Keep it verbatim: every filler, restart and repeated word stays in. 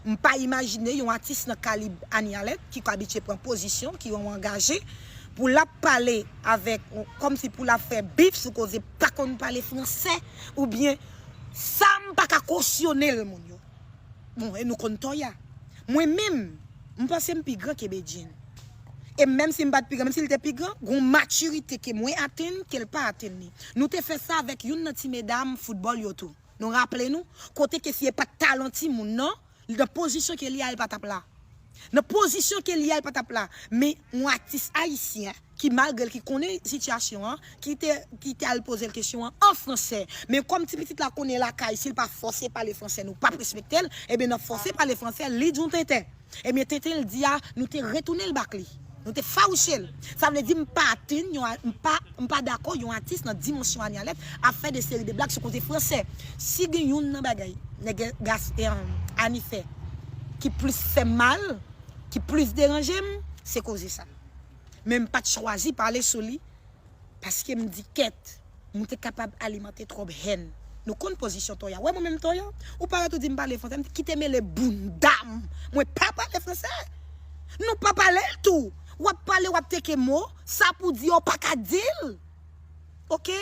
M pa imajine yon atis nan kalib Annie Alerte ki abitye pran pozisyon, ki yon angaje, pou l ap pale avèk, kòmsi pou l ap fè bif sou koze pa konn pale fransè, oubyen sa m pa ka kosyone l, moun yo. Bon, e nou konn Toya. Mwen menm, m panse m pi gran ke Bedjine. E menm si m pa t pi gran, menm si l te pi gran, gon matirite ke mwen atenn, ke l pa atenn li. Nou te fè sa avèk youn nan ti medam foutbòl yo tou. Nou raple nou, kote ke si e pa t talan timoun nan, nan pozisyon ke li a, li pa t ap la. Nan pozisyon ke li a, li pa t ap la. Men yon atis ayisyen ki malgre l ki konnen sitiyasyon an, ki te, ki te al poze l kesyon an an fransè. Men kòm ti pitit la konnen lakay, si l pa fòse pale fransè, nou p ap respekte l, ebyen nan fòse pale fransè, li di yon tenten. Ebyen tenten l di a, nou te retounen l bak li. Nou te fawouche l. Sa vle di m pa atenn, yon a- m pa, m pa dakò yon atis nan dimansyon Annie Alerte ap fè de seri de blag sou koze fransè. Si gen youn nan bagay nèg gas, e, Annie fè ki plis fè m mal, ki plis deranje m, se koze sa. Men m pa t chwazi pale sou li, paske m di kèt, m te kapab alimante twòp hèn. Nou konn pozisyon Toya. Wè mwen menm Toya, ou parèt ou di m pale fransè, m di kite mele bounda m. Mwen pa pale fransè. Nou pa pale l tou. W ap pale, w ap teke mo, sa pou di yo pa ka di l. Oke?